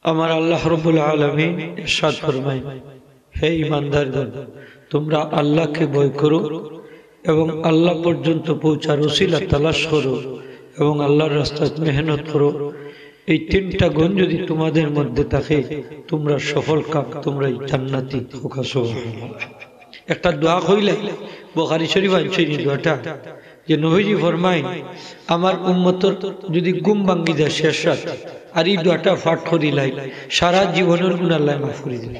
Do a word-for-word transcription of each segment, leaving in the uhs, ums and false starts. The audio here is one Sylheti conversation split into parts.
আমার আল্লাহ রব্বুল আলামিন ইরশাদ ফরমাইন, "হে ঈমানদারগণ, তোমরা আল্লাহকে ভয় করো এবং আল্লাহ পর্যন্ত পৌঁছার উসিলা তালাশ করো এবং আল্লাহর রাস্তায় মেহনত করো। এই তিনটা গুণ যদি তোমাদের মধ্যে থাকে, তোমরা সফল কাম, তোমরাই জান্নাতি।" কউক্কা সুবহানাল্লাহ। একটা দোয়া কইলাই, বুখারী শরীফ আনছইন নি দোয়াটা, যে নবীজি ফরমাইন, "আমার উম্মতর যদি ঘুম ভাঙ্গি যায় শেষ রাত, আর ই দোয়াটা পাঠ করিলাই, সারা জীবনর গুনাহ আল্লায় মাফ করি দিবা।"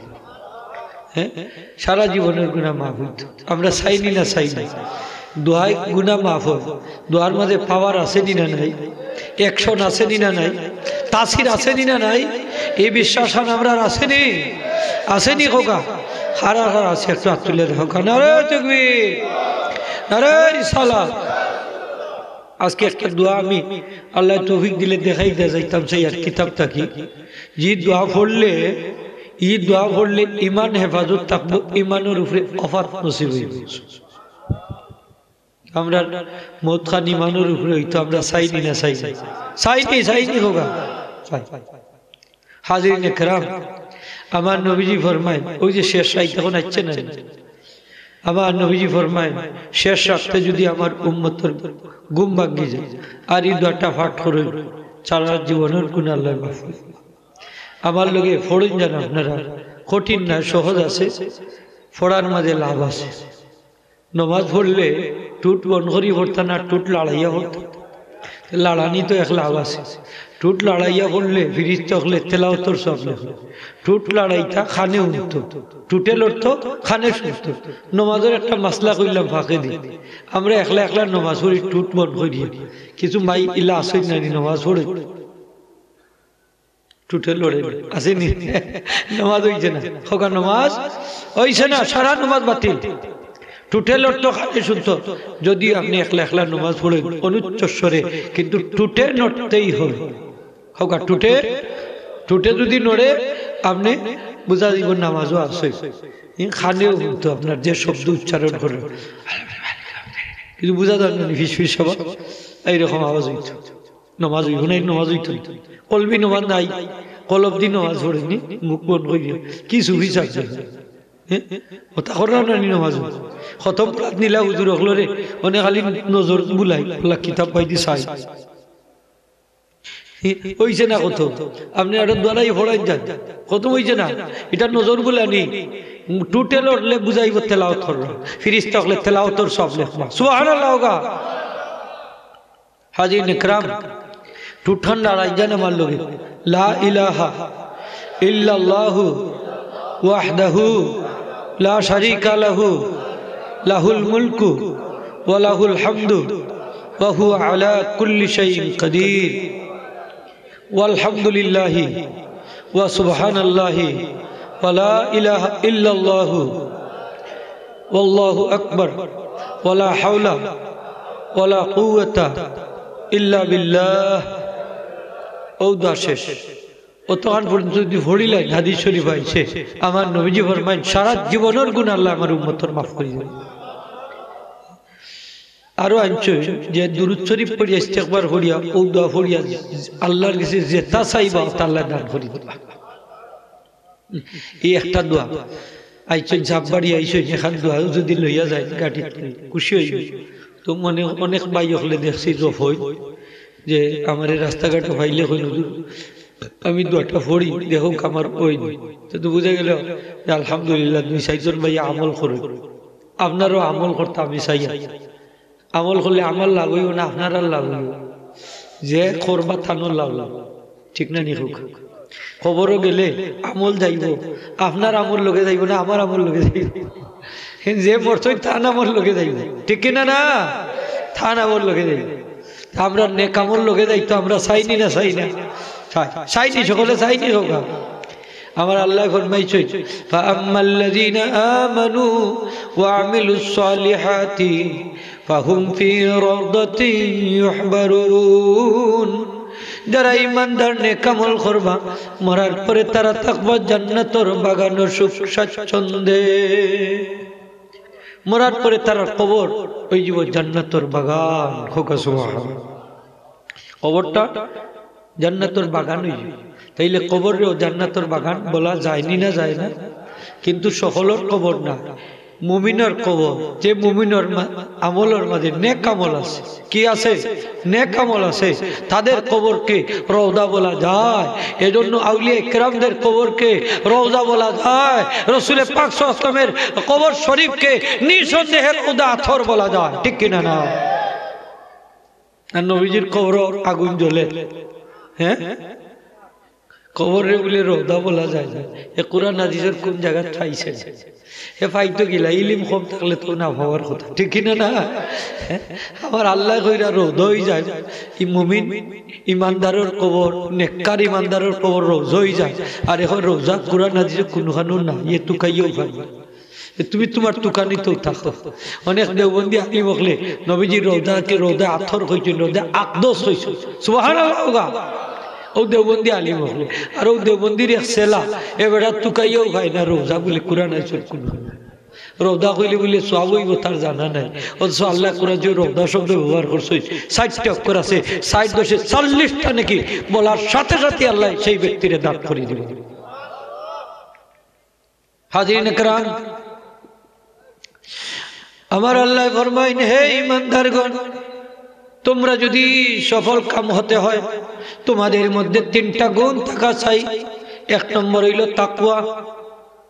হ্যাঁ, সারা জীবনর গুনাহ মাফ অইতো। আমরা চাইনি না, চাইনি? দোয়ায় গুনাহ মাফ অয়। দোয়ার মাঝে power আছে নি না নাই? Action আছে নি না নাই? তাসির আছে নি না নাই? এই বিশ্বাস আন আমরার আছে নি? আছে নি কউক্কা? হারা হারা আছে, একটু আত তুলে দেখউক্কা। নারায়ে তাকবীর, নারায়ে রিসালাত। আজকে একটা দোয়া আমি আল্লায় তৌফিক দিলে দেখাই দিয়া যাইতাম, সেই এক কিতাব থাকি। যে দোয়া পড়লে, ই দোয়া পড়লে ইমান হেফাজত থাকবো, ইমানর উপরে ওয়াফাত নসিব অইবো। আমরার মউত খান ইমানর উপরে অইতো, আমরা চাইনি না, চাইনি? চাইনি, চাইনি কউক্কা? চাই। হাজিরিন একরাম, আমার নবীজি ফরমাইন, ওই যে শেষ রাইত অখন আইছে না, আমার নবীজি ফরমাইন, শেষ রাতে যদি আমার উম্মতর ঘুম ভাঙ্গি যায়, আর ই দোয়াটা পাঠ করইন, সারা জীবনর গুনাহ আল্লায় মাফ করি দিবা। আমার লগে পড়ইন যান আপনারা, কঠিন না, সহজ আছে, পড়ার মাঝে লাভ আছে। নমাজ পড়লে ঠুট বন্ধ করি পড়তা না, ঠুট লাড়াইয়া পড়তা? লাড়ানি তো এক লাভ আছে। ঠুট লাড়াইয়া পড়লে ফিরিস্তা অকলে তেলাওতর সওয়াব লেখইন। ঠুট লাড়াইতা, কানে হুনতো, ঠুটে লড়তো, কানে শুনতো। নমাজর একটা মাসলা কইলাম ফাঁকেদি, আমরা একলা একলা নমাজ পড়ি ঠুট বন্ধ করিয়া। কিছু মাই ইলা আছইন নানি নমাজ পড়ে ঠুটে লড়ে নি? আছে নি? নমাজ অইছে না। কউক্কা নমাজ অইছে না, সারা নমাজ বাতিল। ঠুটে লড়তো, কানে শুনতো। যদিও আপনে একলা একলা নমাজ পড়ইন অনুচ্চ স্বরে, কিন্তু ঠুটে নড়তেই হবে। কউক্কা ঠুটে, ঠুটে যদি নড়ে, আপনে বুঝা যাইবো নমাজও আছে। ই কানেও হুনতো আপনার যে শব্দ উচ্চারণ করে, কিন্তু বুঝা যায় না, ফিস ফিস হবা, এইরকম আওয়াজ অইতো। নমাজ অইবো না, নমাজ অইতো না। কলবি নমাজ নাই, কলব দি নমাজ পড়ে নি, মুখ বন্ধ করি। কি সুফি সাহেব? হ্যাঁ? ওটা কররা না নি নমাজ? খতম পড়াত নিলা হুজুর অকলরে, অনে খালি নজর বুলাই, বলা কিতাব পাই দি চাই। হ্যাঁ? অইছে না খতম? আপনে আরো দোয়ারাই পড়াই যান। খতম অইছে না? ইটা নজর বুলানি। ঠুটে লড়লে বুঝাইবো তেলাওত কররা। ফিরিস্তা অকলে তেলাওতর সওয়াব লেখবা। সুবহানাল্লাহ কউক্কা। হাজিরিন একরাম, ঠুটখান লড়াই যান আমার লগে। লা ইলাহা ইল্লাল্লাহু ওয়াহদাহু লা শারীকা লাহু, লাহুল মুলকু ওয়া লাহুল হামদু ওয়া হুয়া আলা কুল্লি শাইইন কাদির। ওয়ালহামদুলিল্লাহি ওয়া সুবহানাল্লাহি ওয়া লা ইলাহা ইল্লাল্লাহু ওয়াল্লাহু আকবার ওয়া লা হাওলা ওয়া লা কুওয়াতা ইল্লা বিল্লাহ। অউ দোয়া শেষ। অতখান পর্যন্ত যদি পড়িলাইন, হাদিস শরীফ আইছে, আমার নবীজি ফরমাইন, সারা জীবনর গুনাহ আল্লায় আমার উম্মতর মাফ করি দিবা। আরো আনছে যে দুরূদ শরীফ পড়িয়া, ইস্তেগফার পড়িয়া, অউ দোয়া পড়িয়া, আল্লাহর গেছে যেটা চাইবা, ওটা আল্লায় দান করি দিবা। ই একটা দোয়া। আইছইন, সাববাড়ি আইছইন, এখান দোয়া যদি লইয়া যায়, গাড়িত খুশি অইবো। তো মনে অনেক ভাই অকলে দেখছি, জফ অইন, যে আমারে রাস্তাঘাটো পাইলে কইন, "হুজুর, আমি দোয়াটা পড়ি, দেখউক্কা আমার অইন।" তো, তো বুঝা গেল যে আলহামদুলিল্লাহ, দুই চাইরজন ভাই আমল করে। আপনারও আমল করতা আমি চাইয়ার। আমল করলে আমার লাভ অইবো না, আপনারার লাভ অইবো। যে করবা তানর লাভ অইবো। ঠিক না নি কউক্কা? কবরো গেলে আমল যাইবো, আপনার আমল লগে যাইবো না, আমার আমল লগে যাইবো। কিন্তু যে মরছইন তান আমল লগে যাইবো। ঠিক কি না না? তান আমল লগে যাইবো। তা আমরার নেক আমল লগে যাইতো, আমরা চাইনি না, চাই না? চাই। চাইনি, সকলে চাইনি কউক্কা। আমার আল্লায় ফরমাইছইন, "ফাআম্মাল্লাযীনা আমানু ওয়া আমিলুস সালিহাতি ফাহুম ফি রাউদাতিন ইউহবারুন।" যারা ইমানদার নেক আমল করবা, মরার পরে তারা থাকবা জান্নাতর বাগানো সুখ স্বাচ্ছন্দ্যে। মরার পরে তারার কবর অইযিবো জান্নাতর বাগান। কউক্কা সুবহানাল্লাহ। কবরটা জান্নাতর বাগান অইযিবো। তাইলে কবররেও জান্নাতর বাগান বলা যায়নি না যায় না? কিন্তু সকলর কবর না, মুমিনর কবর, যে মুমিনর মা-, আমলর মাঝে নেক আমল আছে। কি আছে? নেক আমল আছে। তাদের কবরকে রওজা বলা যায়। এজন্য আউলিয়া একরামদের কবরকে রওজা বলা যায়। রসুলে পাক সাল্লাল্লাহু আলাইহি ওয়াসাল্লামের কবর শরীফকে নিঃসন্দেহে রওজা আতহর বলা যায়। ঠিক কিনা না? আর নবীজির কবরো আগুন জ্বলে। হ্যাঁ, কবররে বুলে রওজা বলা যায় না। এ কোরআন হাদিসর কোন জাগাত পাইছে? এ পাইতো কিলা? ইলিম কম থাকলে তো না পাওয়ার কথা, ঠিক কিনা না? আমার আল্লায় কইরা রওজা অইযায়। ই মুমিন ইমানদারর কবর, নেককার ইমানদারর কবর রওজা অইযায়। আর এখন রওজা কোরআন হাদিসে কুনুখানো না, ইয়ে তুকাইয়াও পারবা। এ তুমি তুমার তুকানিত থাকো। অনেক দেওবন্দি আলিম অকলে নবীজির রওজাকে রওজা আতহর কইছইন, রওজা আকদস কইছইন। সুবহানাল্লাহ কউক্কা। অউ দেওবন্দি আলিম অকলে। আর অউ দেওবন্দির এক ছেলা, এ বেটা তুকাইয়াও পায় না রওজা বুলে কোরআন হাদিসর কুনু। রওজা কইলে বুলে সওয়াব অইবো তার জানা নাই। অথচ আল্লায় কোরআন শরীফো রওজা শব্দ ব্যবহার করছইন, ষাইটটা অক্ষর আছে, ষাইট দশে চল্লিশটা নেকি বলার সাথে সাথে আল্লায় সেই ব্যক্তিরে দান করি দিবা। হাজিরিন একরাম, আমার আল্লায় ফরমাইন, হে ইমানদারগণ, তুমরা যুদি সফল কাম হতে হয়, তুমাদের মধ্যে তিনটা গুণ থাকা চাই। এক নম্বর অইলো তাকওয়া।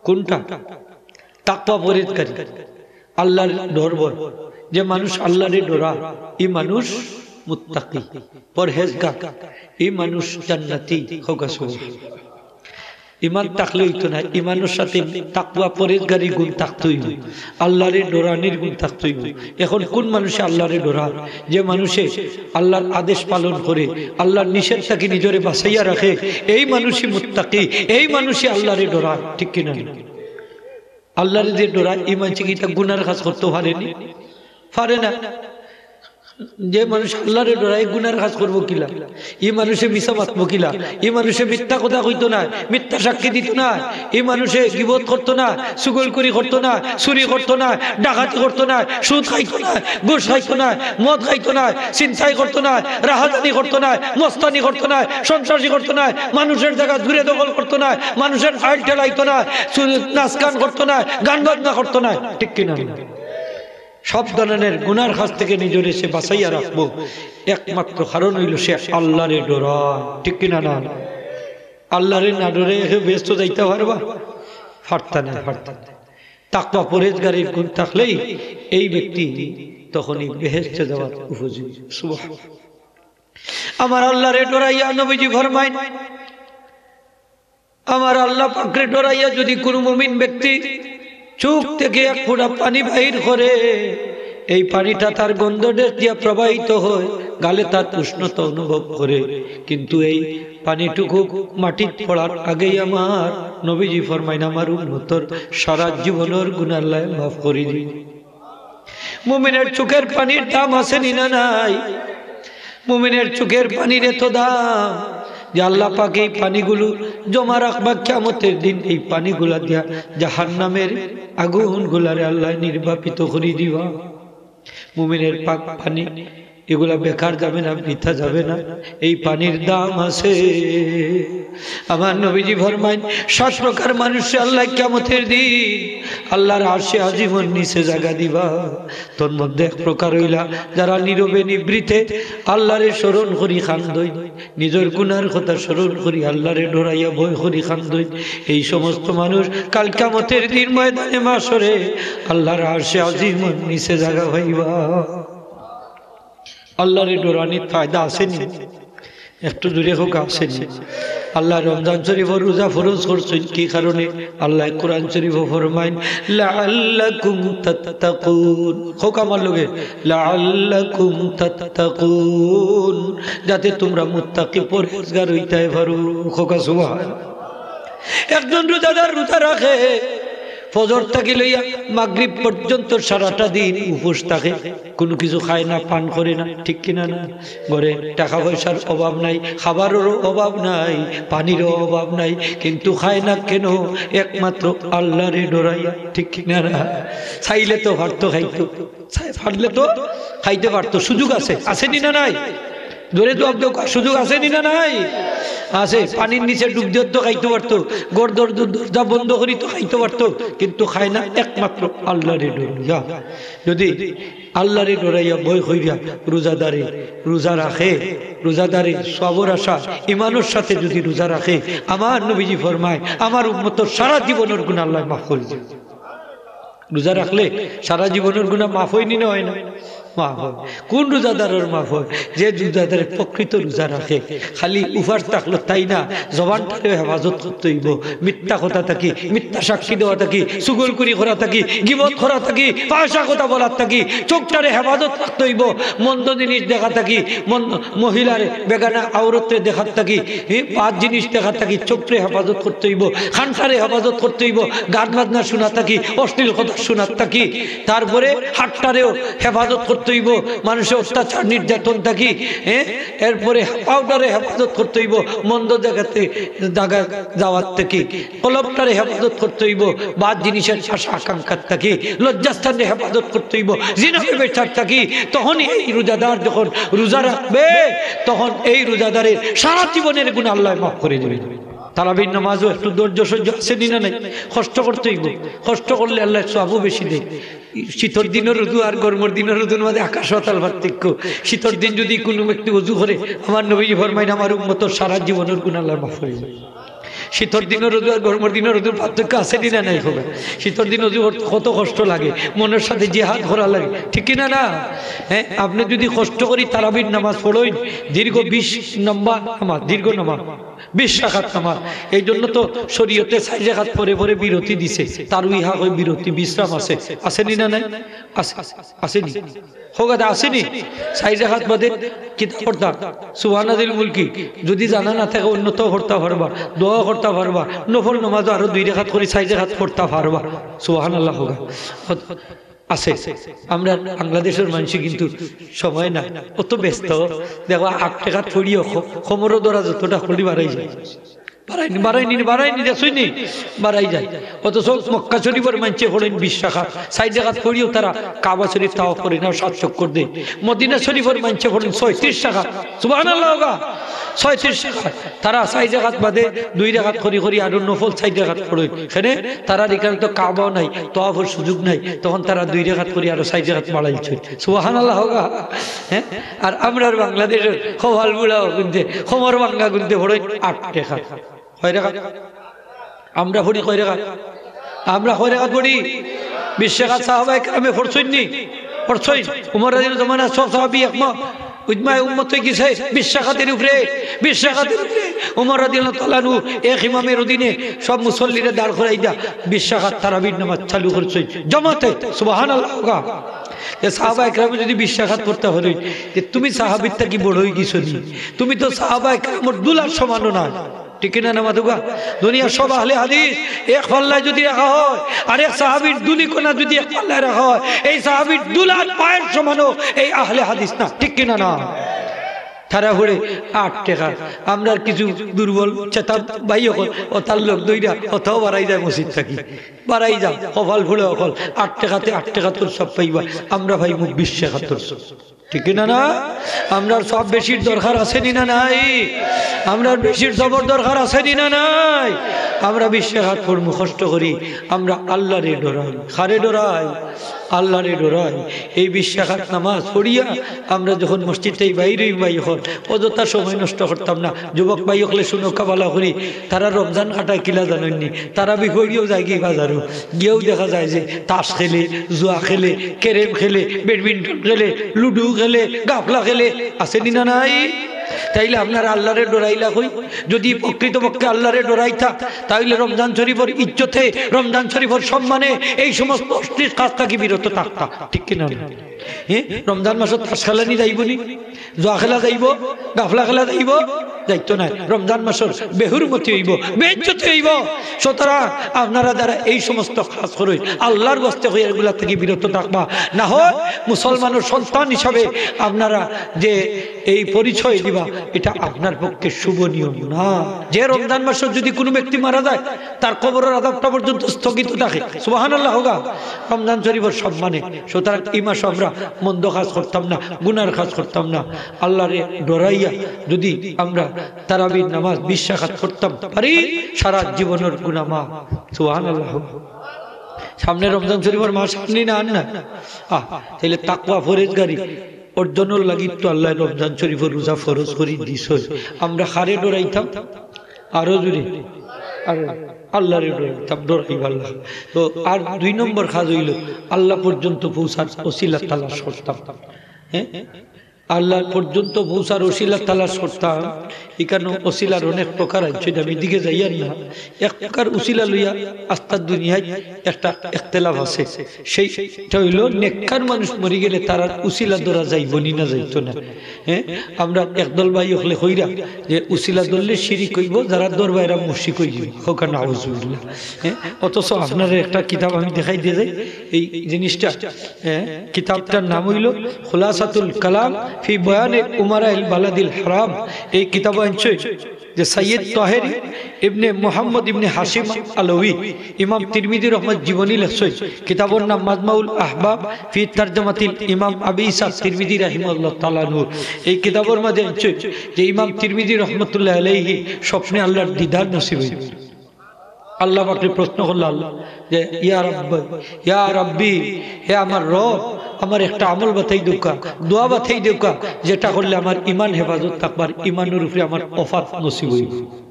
কুনটা? তাকওয়া পরহেজগারি, আল্লার ডর ভয়। যে মানুষ আল্লারে ডরায়, ই মানুষ মুত্তাকি, পরহেজগার, ই মানুষ জান্নাতি। কউক্কা সুবহানাল্লাহ। ইমান থাকলে অইতো নায়, ইমানর সাথে তাকওয়া পরহেজগারির গুণ থাকতে অইবো, আল্লারে ডরানির গুণ থাকতে অইবো। এখন কুন মানুষে আল্লারে ডরায়? যে মানুষে আল্লার আদেশ পালন করে, আল্লার নিষেধ থাকি নিজরে বাঁচাইয়া রাখে, এই মানুষই মুত্তাকি, এই মানুষই আল্লারে ডরায়, ঠিক কিনা না? আল্লারে যে ডরায়, ই মানষে কিতা গুনার কাজ করতো পারেনি? পারে না। যে মানুষ আল্লারে ডরায়, গুনার কাজ করবো কিলা? ই মানুষে মিছা মাতবো কিলা? ই মানুষে মিথ্যা কথা কইতো নায়, মিথ্যা সাক্ষী দিতো নায়, ই মানুষে গিবত করতো নায়, চুগলখুরি করতো নায়, চুরি করতো নায়, ডাকাতি করতো নায়, সুদ খাইতো নায়, ঘুষ খাইতো নায়, মদ খাইতো নায়, ছিনতাই করতো নায়, রাহাজানি করতো নায়, মস্তানি করতো নায়, সন্ত্রাসী করতো নায়, মানুষের জাগা জুরে দখল করতো নায়, মানুষের ফাইল ঠেলাইতো নায়, চুরি, নাচ গান করতো নায়, গান বাজনা করতো নায়, ঠিক কিনা? সব ধরনের গুনার কাজ থাকি নিজরে সে বাঁচাইয়া রাখবো, একমাত্র কারণ অইলো সে আল্লারে ডরায়, ঠিক কিনা না? আল্লারে না ডরাইয়া কেউ বেহেস্তো যাইতা পারবা? পারতা নায়, পারতা নায়। তাকওয়া পরহেজগারির গুণ থাকলেই এই ব্যক্তি তখনই বেহেস্তে যাওয়ার উপযোগী। সুবহান। আমার আল্লারে ডরাইয়া নবীজি ফরমাইন, আমার আল্লা পাকরে ডরাইয়া যুদি কুনু মুমিন ব্যক্তি চউখ থাকি এক ফোঁটা পানি বাইর করে, এই পানিটা তার গন্ধ দেশ দিয়া প্রবাহিত হয়, গালে তার উষ্ণতা অনুভব করে, কিন্তু এই পানিটুকু মাটিত পড়ার আগেই আমার নবীজি ফরমাইন, আমার উম্মতর সারা জীবনর গুনা আল্লায় মাফ করি দিন। মুমিনের চউখর পানির দাম আছে নি না নাই? মুমিনের চউখর পানির এত দাম যে আল্লা পাকে এই পানিগুলো জমা রাখবা কিয়ামতর দিন। এই পানিগুলা দিয়া জাহান্নামের আগুনগুলারে আল্লায় নির্বাপিত করি দিবা। মুমিনের পাক পানি, এগুলা বেকার যাবে না, বৃথা যাবে না, এই পানির দাম আছে। আমার নবীজি ফরমাইন, সাত প্রকার মানুষরে আল্লায় কিয়ামতর দিন আল্লার আরশে আজিমর নিচে জাগা দিবা। তন্মধ্যে এক প্রকার অইলা, যারা নীরবে নিভৃতে আল্লারে স্মরণ করি কান্দইন, নিজর গুনার কথা স্মরণ করি আল্লারে ডরাইয়া ভয় করি কান্দইন। এই সমস্ত মানুষ কাল কিয়ামতর দিন ময়দানে মাশরে আল্লার আরশে আজিমর নিচে জাগা পাইবা। আল্লারে ডরানিত ফায়দা আছে নি? একটু জুরে কউক্কা, আছে নি? আল্লায় রমজান শরীফর রোজা ফরজ করছইন কি কারণে? আল্লায় কোরআন শরীফো ফরমাইন, "লাআল্লাকুম তাত্তাকুন।" কউক্কা আমার লগে, "লাআল্লাকুম তাত্তাকুন।" যাতে তুমরা মুত্তাকি পরহেজগার অইতায় পারো। কউক্কা সুবহান। একজন রোজাদার রোজা রাখে, ফজর থাকি লইয়া মাগরিব পর্যন্ত সারাটা দিন উপোস থাকে, কুনু কিছু খায় না, পান করে না, ঠিক কিনা না? ঘরে টেকা পয়সার অভাব নাই, খাবাররও অভাব নাই, পানিরও অভাব নাই, কিন্তু খায় না কেনে? একমাত্র আল্লারে ডরাইয়া, ঠিক কিনা না? চাইলে তো পারতো খাইতো, চাই-, পারলে তো খাইতে পারতো, সুযোগ আছে, আছে নি না নাই? জোরে জবাব দেও, সুযোগ আছে নি না নাই? আছে। পানির নিচে ডুব দিও তো খাইতো পারতো, ঘর দর-, দর-, দরজা বন্ধ করি তো খাইতো পারতো, কিন্তু খায় না একমাত্র আল্লাহরে ডরাইয়া। যদি আল্লাহরে ডরাইয়া ভয় করিয়া রোজাদারে রোজা রাখে, রোজাদারে সবর আশা ইমানর সাথে যদি রোজা রাখে, আমার নবীজি ফরমায়, আমার উম্মতর সারা জীবনর গুনাহ আল্লাহ মাফ করি দেয়। রোজা রাখলে সারা জীবনর গুনাহ মাফ অয়নি না অয় না? মাফ অয়। কোন রোজাদারর মাফ অয়? যে রোজাদারে প্রকৃত রোজা রাখে। খালি উপাস থাকলো তাই না, জবানটারেও হেফাজত করতে অইবো। মিথ্যা কথা থাকি, মিথ্যা সাক্ষী দেওয়া থাকি, চুগলখুরি করা থাকি, গিবত করা থাকি, ফাহশা কথা বলার থাকি, চোখটারে হেফাজত রাখতে অইবো। মন্দ জিনিস দেখা থাকি, মন্দ, মহিলার বেগানা আওরতরে দেখার থাকি, হি, বাদ জিনিস দেখার থাকি চোখরে হেফাজত করতে অইবো, কানটারে হেফাজত করতে অইবো, গান বাজনা শোনা থাকি, অশ্লীল কথা শোনার থাকি, তারপরে হাতটারেও হেফাজত করতে অইবো মানুষের অত্যাচার নির্যাতন থাকি, হ্যাঁ, এরপরে পাওটারে হেফাজত করতে অইবো মন্দ জাগাতে, জাগা যাওয়ার থাকি, কলবটারে হেফাজত করতে অইবো বাদ জিনিসের আশা আকাঙ্ক্ষার থাকি, লজ্জাস্থানরে হেফাজত করতে অইবো জিনা ব্যভিচার থাকি। তখন এই রোজাদার যখন রোজা রাখবে, তখন এই রোজাদারের সারা জীবনের গুনাহ আল্লাহ মাফ করে দিবে। তারাবির নামাজও একটু ধৈর্য সহ্য আছে নি না নাই? কষ্ট করতে অইবো, কষ্ট করলে আল্লাহ সওয়াবও বেশি দেয়। শীতর দিনর রুজু আর গরমর দিনর রুজুর মাঝে আকাশ পাতাল পার্থক্য। শীতর দিন যদি কোনো ব্যক্তি অজু করে, আমার নবীজি ফরমাইন, আমার উম্মতর সারা জীবনর গুনাহ আল্লাহ মাফ করে দেয়। শীতর দিনর রুজু আর গরমর দিনর রুজুর পার্থক্য আছে নি না নাই? হবে। শীতর দিন অজু করতে কত কষ্ট লাগে, মনের সাথে জিহাদ করা লাগে, ঠিক কি না না? হ্যাঁ, আপনি যদি কষ্ট করি তারাবির নামাজ পড়ইন, দীর্ঘ বিশ নম্বর নামাজ, দীর্ঘ নামাজ, বিশ রাকাত নামাজ। এই জন্য তো শরীয়তে চাইর রাকাত পরে পরে বিরতি দিছে, তারউইহা কয় বিরতি, বিশ্রাম আছে, আছে নি না নাই? আছে, আছে নি? হোক, এটা আছে নি? চাইর রাকাত বাদে কিতা পড়তা? সুবহানাজিল মুলকি। যদি জানা না থাকে, অন্যতাও পড়তা পারবা, দোয়াও করতা পারবা, নফল নামাজও আরো দুই রাকাত করি চাইর রাকাত পড়তা পারবা। সুবহানাল্লাহ হোক। আছে। আমরা বাংলাদেশের মানুষ কিন্তু সময় না, অত ব্যস্ত। দেখো, আট রাকাত পড়িও খ-, কোমরও ধরা যতটা খুলি বাড়াই যায়। বাড়াইনি, বাড়াইনি, বাড়াইনি, দেখছইন নি? বাড়াই যায়। অথচ মক্কা শরীফর মানষে পড়ইন বিশ রাকাত, চাইর রাকাত পড়িও তারা কাবা শরীফ তাওয়াফ করইন না, সাত চক্কর দেইন। মদিনা শরীফর মানষে পড়ইন ছয়ত্রিশ রাকাত। সুবহানাল্লাহ হোক। ছয়ত্রিশ রাকাত। তারা চাইর রাকাত বাদে দুই রাকাত করি করি আরো নফল চাইর রাকাত পড়ইন। কেনে? তারার ইখানো তো কাবাও নাই, তাওয়াফর সুযোগ নাই, তখন তারা দুই রাকাত করি আরো চাইর রাকাত বাড়াইছে। সুবহানাল্লাহ হোক। হ্যাঁ? আর আমরার বাংলাদেশের কপাল পুড়া অগুনতে, কোমর ভাঙ্গা অগুনতে পড়ইন আট রাকাত। কয় রাকাত? আমরা পড়ি কয় রাকাত? আমরা কয় রাকাত পড়ি? বিশ রাকাত। সাহাবায়ে কেরামে পড়ছইন নি? পড়ছইন। উমর রাদিয়াল্লাহু তাআলা আনহু, সব সাহাবী একমত, ইজমায়ে উম্মত অইগেছে বিশ রাকাতের উপরে, বিশ রাকাতের উপরে। উমর রাদিয়াল্লাহু তাআলা আনহু এক ইমামের অধীনে সব মুসল্লিরে দাঁড় করাইয়া বিশ রাকাত তারাবির নামাজ চালু করছইন জামাতে। সুবহানাল্লাহ হোক। যে সাহাবায়ে কেরামে যদি বিশ রাকাত পড়তা পারইন, যে তুমি সাহাবীর থাকি বড় অইগেছো নি, তুমি তো সাহাবায়ে কেরামর ধুলার সমানও নায়। ঠিক কি না না মাতুক্কা? দুনিয়ার সব আহলে হাদিস এক পাল্লায় যদি রাখা হয়, আর এক সাহাবীর ধুলি কণা যদি এক পাল্লায় রাখা হয়, এই সাহাবীর ধুলার পায়ের সমানও এই আহলে হাদিস না। ঠিক কি না না? তারা পড়ে আট রাকাত। আমরার কিছু দুর্বল চেতা ভাই অকল, অতার লগ ধইরা অতাও বাড়াই যায় মসজিদ থাকি। বাড়াই যায়, কপাল পুড়া অকল। আট রাকাতে আট রাকাতর সওয়াব পাইবা, আমরা পাইমু বিশ রাকাতর সওয়াব। ঠিক কি না না? আমরার সওয়াব বেশির দরকার আছে নি না নাই? আমরার বেশির সওয়াবর দরকার আছে নি না নাই? আমরা বিশ রাকাত পড়মু কষ্ট করি, আমরা আল্লাহরে ডরাই। কারে ডরাই? আল্লাহরে ডরাই। এই বিশ রাকাত নামাজ পড়িয়া আমরা যখন মসজিদ থাকি বাইর অইমু ভাই অকল, অযথা সময় নষ্ট করতাম না। যুবক ভাই অকলে হুনউক্কা ভালা করি, তারা রমজান কাটায় কিলা জানইন নি? তারাবি পড়িয়াউ যায়গি বাজারো, গিয়াউ দেখা যায় যে তাস খেলে, জুয়া খেলে, ক্যারেম খেলে, ব্যাডমিন্টন খেলে, লুডু খেলে, গাফলা খেলে, আছে নি না নাই? তাইলে আপনারা আল্লাহরে ডরাইলা কই? যদি প্রকৃতপক্ষে আল্লাহরে ডরাইতা, তাইলে রমজান শরীফর ইজ্জতে, রমজান শরীফর সম্মানে এই সমস্ত অশ্লীল কাজ থাকি বিরত থাকতা। ঠিক কি না? হ্যাঁ, রমজান মাসো তাস খেলানি যাইবো নি? জুয়া খেলা যাইবো? গাফলা খেলা যাইবো? যাইতো নায়। রমজান মাসর বেহুরমতি অইবো, বেইজ্জতি অইবো। সুতরাং আপনারা যারা এই সমস্ত কাজ করইন, আল্লাহর ওয়াস্তে কইয়ার, এগুলা থাকি বিরত থাকবা। না হয় মুসলমানর সন্তান হিসাবে আপনারা যে এই পরিচয় দিবা, এটা আপনার পক্ষে শোভনীয় না। যে রমজান মাসো যদি কোনো ব্যক্তি মারা যায়, তার কবরর আযাবটা পর্যন্ত স্থগিত থাকে। সুবহানাল্লাহ কউক্কা। রমজান শরীফর সম্মানে। সুতরাং ই মাসো আমরা মন্দ কাজ করতাম না, গুনার কাজ করতাম না। আল্লারে ডরাইয়া যুদি আমরা তারাবির নামাজ বিশ রাকাত পড়তাম পারি, সারা জীবনর গুনা মাফ। সুবহানাল্লাহ। সামনে রমজান শরীফর মাস, সামনে না, আর না? আহ, তাইলে তাকওয়া, পরহেজগারি অর্জনর লাগি তো আল্লায় রমজান শরীফর রোজা ফরজ করি দিছইন। আমরা কারে ডরাইতাম? আরো জোরে। আরো। আল্লারে ডরাইতাম, ডরাইবার লাগি। তো আর দুই নম্বর কাজ অইলো, আল্লা পর্যন্ত পৌঁছার উছিলা তালাশ করতাম। হ্যাঁ, আল্লা পর্যন্ত পৌঁছার উছিলা তালাশ করতাম। ইখানো উছিলার অনেক প্রকার আছে, আমি এদিকে যাইয়ার না। এক প্রকার উছিলা লইয়া আস্তা দুনিয়াত একটা ইখতিলাফ আছে, সেইটা অইলো নেককার মানুষ মরি গেলে তারার উছিলা ধরা যাইবো নি না যাইতো না। হ্যাঁ, আমরা একদল ভাই অকলে কইরা যে উছিলা ধরলে শিরিক অইবো, যারা ধরবা এরা মুশরিক অইযিবো। কউক্কা নাউজুবিল্লাহ। হ্যাঁ, অথচ আপনারে একটা কিতাব আমি দেখাই দিয়া যাই এই জিনিসটা। হ্যাঁ, কিতাবটার নাম অইলো খুলাসাতুল কালাম ফি বয়ানে উমারাইল বালাদিল হারাম। এই কিতাব আনছইন যে সাইয়্যিদ তাহের ইবনে মুহাম্মদ ইবনে হাশিম আলভী, ইমাম তিরমিজি রহমত জীবনী লেখছইন। কিতাবর নাম মাজমাউল আহবাব ফি তারজামাতিল ইমাম আবি ইসা তিরমিজি রাহিমাহুল্লাহ তাআলা আনহু। এই কিতাবর মাঝে আনছইন যে ইমাম তিরমিজি রহমতুল্লাহ আলাইহি স্বপ্নে আল্লার দিদার নসিব অইলো। আল্লা পাকরে প্রশ্ন করলা আল্লা যে, "ইয়া রাব্বি, ইয়া রাব্বি, হে আমার রব, আমার একটা আমল বাতাই দেউক্কা, দোয়া বাতাই দেউক্কা, যেটা করলে আমার ইমান হেফাজত থাকবার, ইমানর উপরে আমার ওফাত নসিব অইবো।"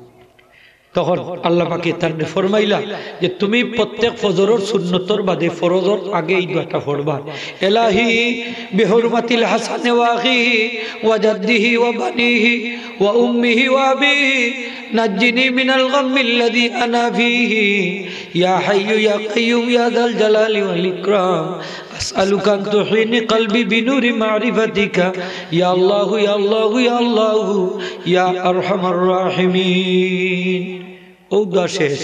তখন আল্লা পাকে তানরে ফরমাইলা যে, "তুমি প্রত্যেক ফজরর সুন্নতর বাদে ফরজর আগে এই দোয়াটা পড়বা, ইলাহি বিহুরমাতিল হাসানে ওয়া আখিহি ওয়া জাদ্দিহি ওয়া বানিহি ওয়া উম্মিহি ওয়া আবিহি নাজ্জিনি মিনাল গাম্মিল্লাযী আনা ফীহি, ইয়া হাইয়ু ইয়া কাইয়ুম ইয়া যাল জালালি ওয়াল ইকরাম, আসআলুকা আন তুহয়িনি কলবি বিনুরি মারিফাতিকা, ইয়া আল্লাহু ইয়া আল্লাহু ইয়া আল্লাহু ইয়া আরহামার রাহিমিন।" অউ দোয়া শেষ।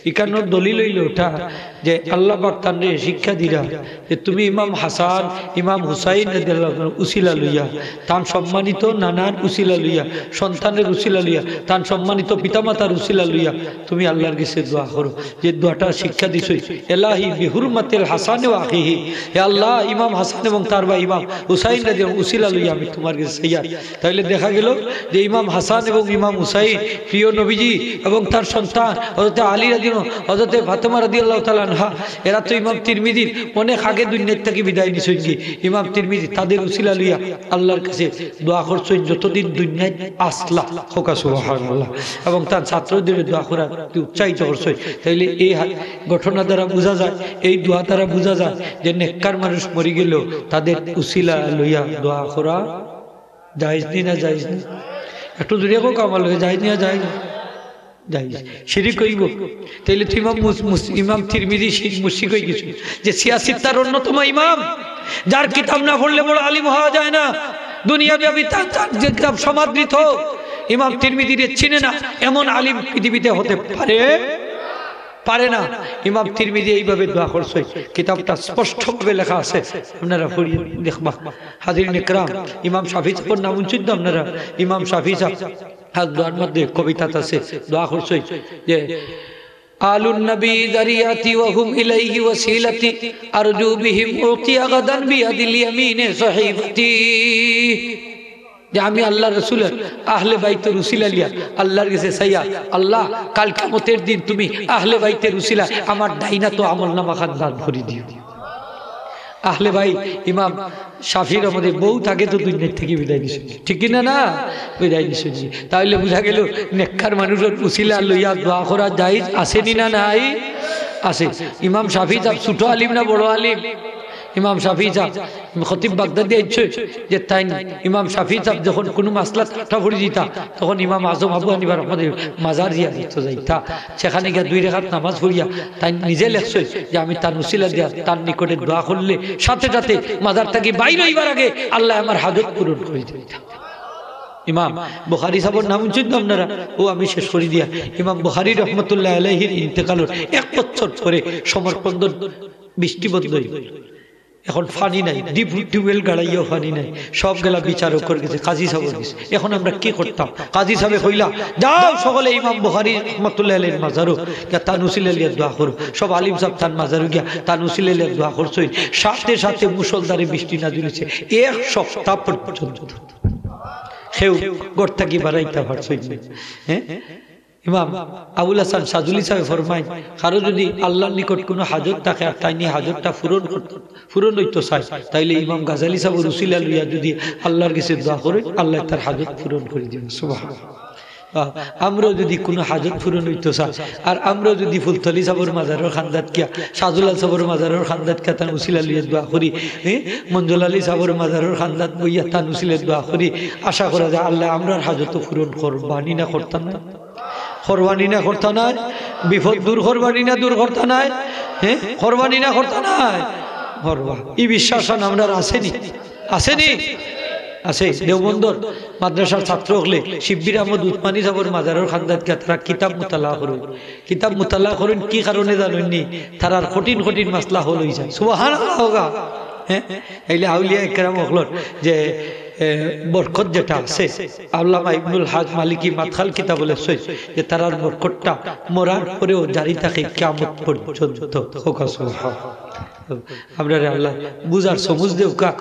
ইখানর দলিল অইলো ওটা যে আল্লা পাক তানরে শিক্ষা দিরা যে তুমি ইমাম হাসান, ইমাম হুসাইন রাদিয়াল্লাহু আনহুর উছিলা লইয়া, তান সম্মানিত নানার উছিলা লইয়া, সন্তানর উছিলা লইয়া, তান সম্মানিত পিতামাতার উছিলা লইয়া তুমি আল্লার গেছে দোয়া করো, যে দোয়াটা শিক্ষা দিছইন, "ইলাহি বিহুরমাতিল হাসানে ওয়া আখিহি", হে আল্লা, ইমাম হাসান এবং তার ভাই ইমাম হুসাইন রাদিয়াল্লাহু আনহুর উছিলা লইয়া আমি তুমার গেছে চাইয়ার। তাইলে দেখা গেল যে ইমাম হাসান এবং ইমাম হুসাইন প্রিয় নবীজি এবং তার সন্তান হযরতে আলী রাদিয়াল্লাহু, হযরতে ফাতেমা রাদিয়াল্লাহু তাআলা আনহা, এরা তো ইমাম তিরমিজির অনেক আগে দুনিয়া থাকি বিদায় নিছইন গি। ইমাম তিরমিজি তাদের উছিলা লইয়া আল্লার কাছে দোয়া করছইন যতদিন দুনিয়াত আছলা। কউক্কা সুবহানাল্লাহ। এবং তার ছাত্রদের দোয়া করার উৎসাহিত করছইন। তাইলে এই হা-, ঘটনা দ্বারা বুঝা যায়, এই দোয়া দ্বারা বুঝা যায় যে নেককার মানুষ মরি গেলেও তাদের উছিলা লইয়া দোয়া করা জায়েজ নি না জায়েজ নি? একটু জোরে কউক্কা আমার লগে, জায়েজ নি না জায়েজ নি? জায়েজ। শিরিক অইবো। তাইলে তো ইমাম মুস-, মুস-, ইমাম তিরমিজি শি-, মুশরিক অইগেছইন। যে সিয়াসিত্তার অন্যতম ইমাম, যার কিতাব না পড়লে বড় আলিম হওয়া যায় না। দুনিয়াব্যাপী তার, তার যে কিতাব সমাদৃত, ইমাম তিরমিজিরে চিনে না এমন আলিম পৃথিবীতে হতে পারে? পারে না। ইমাম তিরমিজি এইভাবে দোয়া করছইন, কিতাবটা স্পষ্টভাবে লেখা আছে, আপনারা পড়িয়া দেখবা। হাজিরিন ইকরাম, ইমাম শাফি সাবর নাম হুনছইন তো আপনারা? ইমাম শাফি সাব তার দোয়ার মধ্যে কবিতাত আছে, দোয়া করছইন যে, "আলুন নবী যারিয়াতি ওয়া হুম ইলাইহি ওয়াসিলাতি, আরজু বিহিম উতিয়া গাদান বিয়াদিল ইয়ামিনে সহিফাতি।" যে আমি আল্লার রসুলর আহলে বাইতর উছিলা লইয়া আল্লার গেছে চাইয়ার, "আল্লা, কাল কিয়ামতর দিন তুমি আহলে বাইতর উছিলায় আমার ডাইন আতো আমলনামা খান দান করি দিও।" আহলে বাইত ইমাম শাফির মধ্যে বউত আগে তো দুনিয়া থাকি বিদায় নিছইন, ঠিক কি না? না, বিদায় নিছইন। তাইলে বুঝা গেল নেককার মানুষর উছিলা লইয়া দোয়া করা জায়েজ আছে নি না নাই? আছে। ইমাম শাফি সাব ছোট আলিম না বড় আলিম? ইমাম শাফি সাব, খতিব বাগদাদি আইছইন যে তাইন ইমাম শাফি সাব যখন কুনু মাসলা ঠাট্টা পড়ি দিতা, তখন ইমাম আজম আবু হানিফা রহমতুল্লাহ মাজার জিয়ারত যাইতা, সেখানে গিয়া দুই রেকাত নামাজ পড়িয়া তাইন নিজে লেখছইন যে আমি তান উছিলা দিয়া তান নিকটে দোয়া করলে সাথে সাথে মাজার থাকি বাইর অইবার আগে আল্লায় আমার হাজত পূরণ করি দিতা। ইমাম বুখারী সাবর নাম হুনছইন তো আপনারা? অউ আমি শেষ করি দিয়া, ইমাম বুখারী রহমতুল্লাহ আলাইহির ইন্তেকালর এক বছর পরে সমরকন্দর বৃষ্টি বন্ধ অইল। এখন পানি নাই, ডিপ, টিউবওয়েল গাড়াইয়াও পানি নাই, সব গেলা বিচারকর গেছে, কাজী সাবর গেছে। এখন আমরা কি করতাম? কাজী সাবে কইলা, "যাও সকলে ইমাম বুখারী রহমতুল্লাহ আলাইহির মাজারো গিয়া তান উসিলা লইয়া দোয়া করো।" সব আলিম সাব তান মাজারো গিয়া তান উসিলা লইয়া দোয়া করছইন। সাথে সাথে মুষলধারে বৃষ্টি নাজিল অইছে, এক সপ্তাহ পর্যন্ত কেউ ঘর থাকি বারাইতা পারছইন না। হ্যাঁ, ইমাম আবুল হাসান শাজুলি সাবে ফরমাইন, কারো যুদি আল্লার নিকট কুনু হাজত থাকে আর তাইন ই হাজতটা পূরণ করতে, পূরণ অইতো চায়, তাইলে ইমাম গাজালি সাবর উসিলা লইয়া যুদি আল্লার গেছে দোয়া করে, আল্লায় তার হাজত পূরণ করি দিবা। সুবহানাল্লাহ। আহ, আমরাও যুদি কুনু হাজত পূরণ অইতো চায়, আর আমরাও যুদি ফুলতলি সাবর মাজারর কান্দাত গিয়া, শাজুলাল সাবর মাজারর কান্দাত গিয়া তান উসিলা লইয়া দোয়া করি, হ্যাঁ, মঞ্জুল আলী সাবর মাজারর কান্দাত বইয়া তান উসিলা দোয়া করি, আশা করা যায় আল্লায় আমরার হাজতও পূরণ করবা নি না করতা নায়? করবা নি না করতা নায়? বিপদ দূর করবা নি না দূর করতা নায়? হ্যাঁ, করবা নি না করতা নায়? করবা। ই বিশ্বাস আন আমরার আছে নি? আছে নি? আছে। দেওবন্দর মাদ্রাসার ছাত্র অকলে শিব্বির আহমদ উসমানী সাবর মাজারর কান্দাত গিয়া তারা কিতাব মুতালা করইন। কিতাব মুতালা করইন কি কারণে জানইন নি? তারার কঠিন কঠিন মাসলা হল অইযায়। সুবহানাল্লাহ কউক্কা। হ্যাঁ, এইলে আউলিয়া একরাম অকলর যে, এ, বরকত যেটা আছে, আল্লামা ইবনুল হাজ মালিকি মাদখাল কিতাবো লেখছইন যে তারার বরকতটা মরার পরেও জারি থাকে কিয়ামত পর্যন্ত। কউক্কা সুবহানাল্লাহ। আমরারে আল্লায় বুঝার সমুজ দেউক্কা।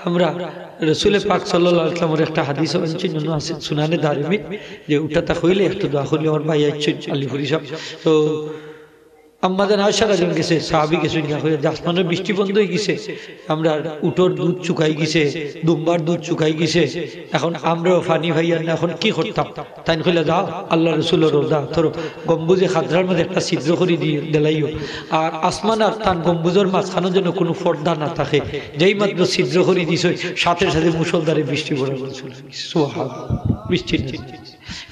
আমরা রসুলে পাক সাল্লাল্লাহু আলাইহি ওয়াসাল্লামর একটা হাদিস আনছইন, অনো আছে সুনানে দারিমিত, যে উঠাতা কইলে একটু দোয়া করি আমার ভাই আইছইন আলিপুরি সাব। তো আম্মাজান আয়েশা রাদিয়াল্লাহু আনহা গেছে, সাহাবী গেছইন গিয়া কইরা যে আসমানর বৃষ্টি বন্ধ অইগেছে, আমরার উটর দুধ শুকাই গেছে, দুম্বার দুধ শুকাই গেছে, এখন আমরাও পানি পাইয়ার না, এখন কি করতাম? তাইন কইলা, "যাও, আল্লার রসুলর রওজা আতরর গম্বুজে খাদরার মাঝে একটা ছিদ্র করি দি-, দিলাইও, আর আসমান আর তান গম্বুজর মাঝখানো যেন কুনু পর্দা না থাকে।" যেই মাত্র ছিদ্র করি দিছইন, সাথে সাথে মুষলধারে বৃষ্টি পড়া শুরু অইগেছে। সুবহানাল্লাহ, বৃষ্টি নাজিল।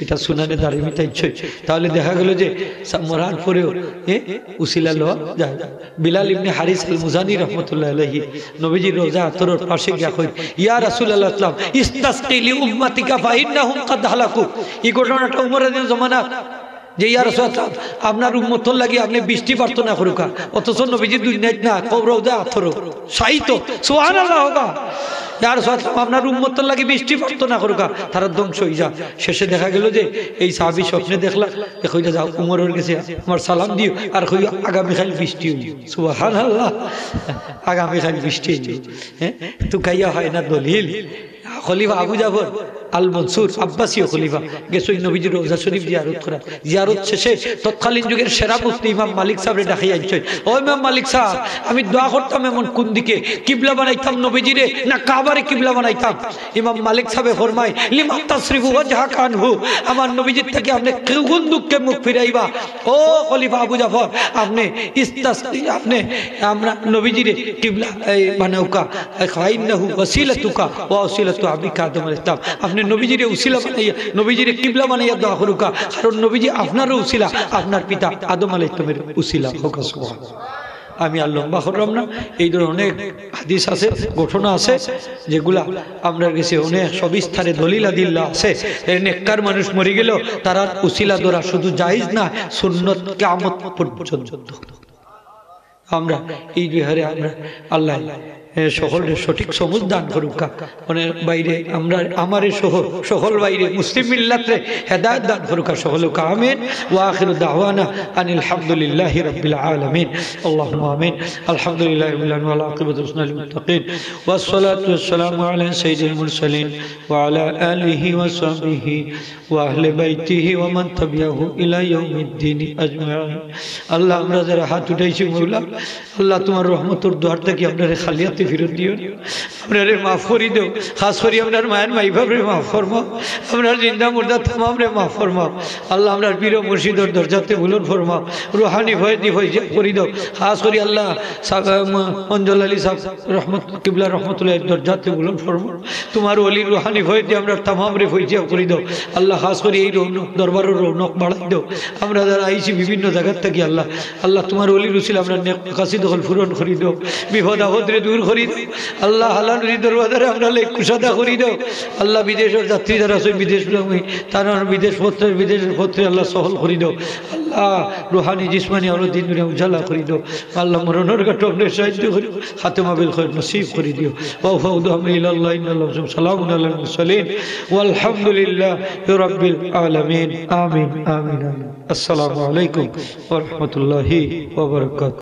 ইটা সুনানে দারিমিত আইছে। তাহলে দেখা গেল যে সা-, মরার পরেও, এ, উসিলা লওয়া যায়। বিলাল ইবনে হারিস আল মুজানি রহমতুল্লাহ আলাইহি নবীজির রওজা আতরর পাশে গিয়া কইন, "ইয়া রাসূলুল্লাহ, ইসতাসকি লি উম্মাতিকা ফা ইন্নাহুম কাদ হালাকু।" ই ঘটনাটা উমর রাদিয়াল্লাহু জমানা যে, "ইয়া রাসূলুল্লাহ, আপনার উম্মতর লাগি আপনে বৃষ্টি প্রার্থনা করউক্কা।" অথচ নবীজি দুনিয়াত না, কবর রওজা আতরো শায়িত। সুবহানাল্লাহ কউক্কা। "ইয়া রাসূলুল্লাহ, আপনার উম্মতর লাগি বৃষ্টি প্রার্থনা করউক্কা, তারা ধ্বংস অইযায়।" শেষে দেখা গেল যে এই সাহাবী স্বপ্নে দেখলা, যে কইলা, "যাও, উমরর গেছে আমার সালাম দিও, আর কইও আগামীকাইল বৃষ্টি অইবো।" সুবহানাল্লাহ, আগামীকাইল বৃষ্টি অইবো। হ্যাঁ, তুকাইয়া হয় না দলিল। খলিফা আবু জাফর আল মনসুর আব্বাসীয় খলিফা গেছইন নবীজির রওজা শরীফ জিয়ারত করা। জিয়ারত শেষে তৎকালীন যুগের সেরা মুফতি ইমাম মালিক সাবরে ডাকিয়া আনছইন, "ও ইমাম মালিক সাব, আমি দোয়া করতাম এমন কুন দিকে? কিবলা বানাইতাম নবীজিরে না কাবারে কিবলা বানাইতাম?" ইমাম মালিক সাবে ফরমায়, "লিমা তাসরিফু ওয়াজহাকা আনহু, আমার নবীজির থাকি আপনে কুন দুখে মুখ ফিরাইবা?" ও খলিফা আবু জাফর, আপনে ইস্তাস-, আপনে আমরা নবীজিরে কিবলা, এই, বানাউক্কা, ফাইন্নাহু ওয়াসিলাতুকা ওয়া ওয়াসিলাতু আবিকা আদম আলাইহিস সালাম। আপনে নবীজিরে উসিলা বানাইয়া, নবীজিরে কিবলা বানাইয়া দোয়া করউক্কা, কারণ নবীজি আপনারও উসিলা, আপনার পিতা আদম আলাইহিস সালামের উসিলা। কউক্কা সুবহানাল্লাহ। আমি আর লম্বা করলাম না, এই ধরনের অনেক হাদিস আছে, ঘটনা আছে, যেগুলা আমরার গেছে অনেক সবিস্তারে দলিল আদিল্লা আছে। এ নেককার মানুষ মরি গেল, তারার উসিলা ধরা শুধু জায়েজ না, সুন্নত কিয়ামত পর্যন্ত। আমরা এই বিহারে আমরা আল্লাহ, এ, সকলরে সঠিক সমুজ দান করউক্কা। মানে বাইরে আমরা, আমারে সহ, সকল বাইরে মুসলিম মিল্লাতরে হেদায়েত দান করউক্কা সকলউক্কা। আমিন। ওয়া আখিরু দাওয়ানা আনিল হামদুলিল্লাহি রাব্বিল আলামিন। আল্লাহুম্মা আমিন। আলহামদুলিল্লাহি রাব্বিল আলামিন ওয়াল আকিবাতু লিল মুত্তাকিন। ওয়াস সালাতু ওয়াস সালামু আলা সাইয়্যিদিল মুরসালিন ওয়া আলা আলিহি ওয়া সাহবিহি ওয়া আহলি বাইতিহি ওয়া মান তাবিআহু ইলা ইয়াউমিদ্দিন আজমাইন। আল্লাহ, আমরা যারা হাত উঠাইছি মৌলা, আল্লাহ, তুমার রহমতর দুয়ার থাকি আমরারে খালি আতে ফিরত দিও না। আমরারে মাফ করি দেও। খাস করি আমরার মায়ের মাই বাপরে মাফ ফরমাও। আমরার জিন্দা মুর্দা তামামরে মাফ ফরমাও। আল্লাহ, আমরার পীর ও মুর্শিদর দরজাতে বুলন্দ ফরমাও। রুহানি ফয়েদি ফয়জিয়াব করি দেও। খাস করি আল্লাহ, সাব-, ম-, মঞ্জুল আলী সাব রহমত, কিবলা রহমতুল্লাহর দরজাতে বুলন্দ ফরমাও। তুমার ওলির রুহানি ফয়েদি আমরার তামামরে ফয়জিয়াব করি দেও। আল্লাহ, খাস করি এই রৌনক, দরবারর রৌনক বাড়াই দেও। আমরা যারা আইছি বিভিন্ন জাগার থাকি আল্লাহ, আল্লাহ, তুমার ওলির উসিলা আমরার নেক মাকাসিদ অকল পূরণ করি দেও। বিপদ আপদরে দূর করি দেও। আল্লাহ, হালাল রুজি দরওয়াজারে আমরার লাগি কুশাদা করি দেও। আল্লাহ, বিদেশর যাত্রী যারা আছইন, বিদেশ, তারার বিদেশ পত্রে, বিদেশর পত্রে আল্লাহ সহল করি দেও। আল্লাহ, রুহানি, জিসমানি আরো দিন দুনিয়া উজালা করি দেও। আল্লাহ, মরণর ঘাটো আমরারে সাহায্য করি, খাতেমা বিল খৈর নসিব করি দিও। ওয়া উফাউদু আমরি ইলাল্লাহ, ইন্নাল্লাহ, সালামুন আলাল মুরসালিন, ওয়ালহামদুলিল্লাহি রাব্বিল আলামিন। আমিন, আমিন, আমিন। আসসালামু আলাইকুম ওয়া রাহমাতুল্লাহি ওয়া বারাকাতুহু।